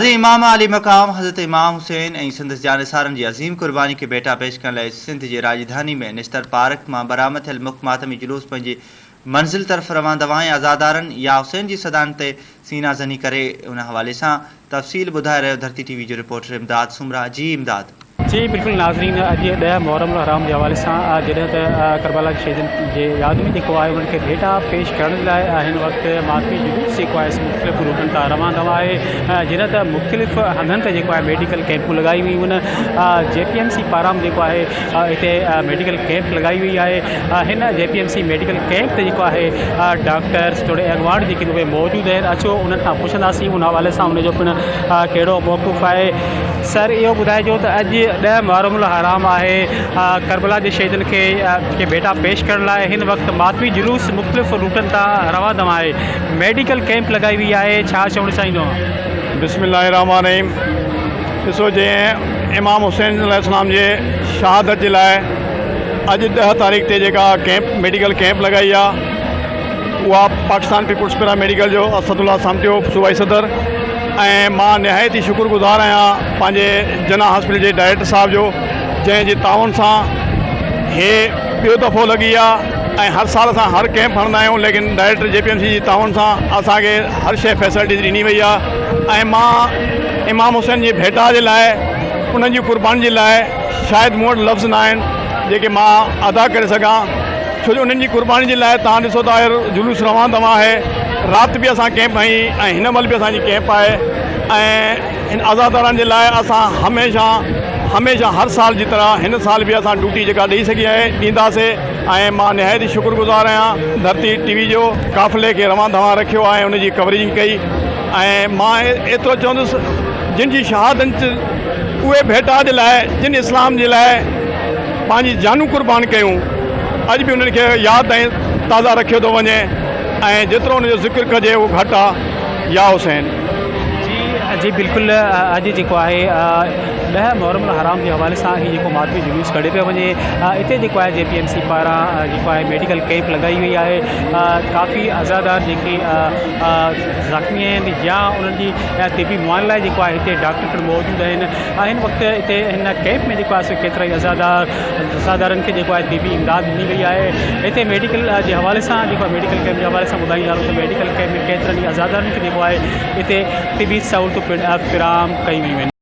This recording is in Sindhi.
حضرت امام عالي مقام حضرت امام حسين ۽ سندس جانثارن جي عظيم قرباني کي ڀيٽا پيش ڪرڻ لاء سنڌ جي راڄڌاني ۾ نشتر پارڪ مان برآمد ٿيل مک ماتمي جلوس پنهنجي منزل طرف روان دوان ۽ عزادارن يا حسين جي صدائن تي سينا زني ڪري ان حوالي سان تفصيل ٻڌائي رهيو ڌرتي ٽي وي جو رپورٽر امداد سومرا جي امداد. جي بلڪل ناظرين اڄ ڏهه محرم الحرام جي حوالي سان جڏهن ته ڪربلا جي شهيدن جي ياد ۾ جيڪو آهي انهن کي ڀيٽا پيش ڪرڻ جي لاء هن وقت ماتمي جلوس جيڪو آهي مختلف روٽن تان روان روان آهي جڏهن ته مختلف هنڌن تي جيڪو آهي ميڊيڪل ڪيمپون لڳائي ويون آهن جي پي ايم سي پاران جيڪو آهي هتي ميڊيڪل ڪيمپ لڳائي وئي آهي هن جي P M C medical camp تي جيڪو آهي ڊاڪٽرس توڙي اڳواڻ جيڪي اهي موجود آهن اچو انهن کان پڇنداسين ان حوالي سان ان جو پڻ ڪهڙو موقف آهي سر اهو ٻڌائجو ته اڄ ڏهه محرم الحرام آهي ڪربلا جي شهيدن کي کي ڀيٽا پيش ڪرڻ لاء هن وقت ماتمي جلوس مختلف روٽن تان روان دوان آهي ميڊيڪل ڪيمپ لڳائي وئي آهي ڇا چوڻ چاهيندو؟ بسم الله الرحمٰن الرحيم ڏسو جنهن امام حسين عليه السلام جي شهادت جي لاء اڄ ڏهه تاريخ تي جيڪا ڪيمپ ميڊيڪل ڪيمپ لڳائي آهي اها پاڪستان پيپلز پيرا ميڊيڪل جو اسد الله سامٽيو صوبائي صدر ۽ مان نهايت ئي شڪر گذار آهيان پنهنجي جناح هاسپيٽل جي ڊائريڪٽر صاحب جو جنهن جي تعاون سان هي ٻيو دفعو لڳي آ ۽ هر سال اسان هر ڪيمپ هڻندا آهيون ليڪن director J P M C جي تعاون سان اسان کي هر شيء فيسلٽيز ڏني وئي آ ۽ مان امام حسين جي ڀيٽا جي لاء انهن جي قرباني جي لاء شايد مون وٽ لفظ نه آهن جيڪي مان ادا ڪري سگهان ڇو جو انهن جي قرباني جي لاء توهان ڏسو ته آخر جلوس روان دوان آهي رات به اسان ڪيمپ هنئي ۽ هن مهل به اسان جي ڪيمپ آهي ۽ هن عزادارن جي لاء اسان هميشه هميشه هر سال جي طرح هن سال به اسان ڊيوٽي جيڪا ڏئي سگهي آهي ڏينداسي ۽ مان نهايت ئي شڪر گذار آهيان ڌرتي ٽي وي جو قافلي کي روان دوان رکيو آهي ان جي ڪوريجنگ ڪئي ۽ مان ايترو چوندس جن جي شهادت اهي ڀيٽا جي لاء جن اسلام جي لاء پنهنجي جانون قربان ڪيون اڄ به انهن کي ياد ۽ تازه رکيو ٿو وڃي ۽ جيترو ان جو ذڪر ڪجي اهو گهٽ آ يا حسين. جي جي بلڪل اڄ جيڪو آهي ڏهه محرم الحرام جي حوالي سان هي جيڪو ماتمي جلوس ڪڍيو پيو وڃي اتي جيڪو آهي جي پي ايم سي پاران جيڪو آهي ميڊيڪل ڪيمپ لڳائي وئي آهي ڪافي عزادار جيڪي زخمي آهن يا انهن جي طبي معائني لاء جيڪو آهي هتي ڊاڪٽر پڻ موجود آهن هن وقت هتي هن ڪيمپ ۾ جيڪو آهي سو ڪيترائي عزادار عزادارن کي جيڪو آهي طبي امداد ڏني وئي آهي هتي ميڊيڪل جي حوالي سان جيڪو ميڊيڪل ڪيمپ جي حوالي سان ٻڌائيندا هلون ته ميڊيڪل ڪيمپ ۾ ڪيترن ئي عزادارن کي جيڪو آهي هتي طبي سهولتون پڻ فراهم ڪيون ويون آهن.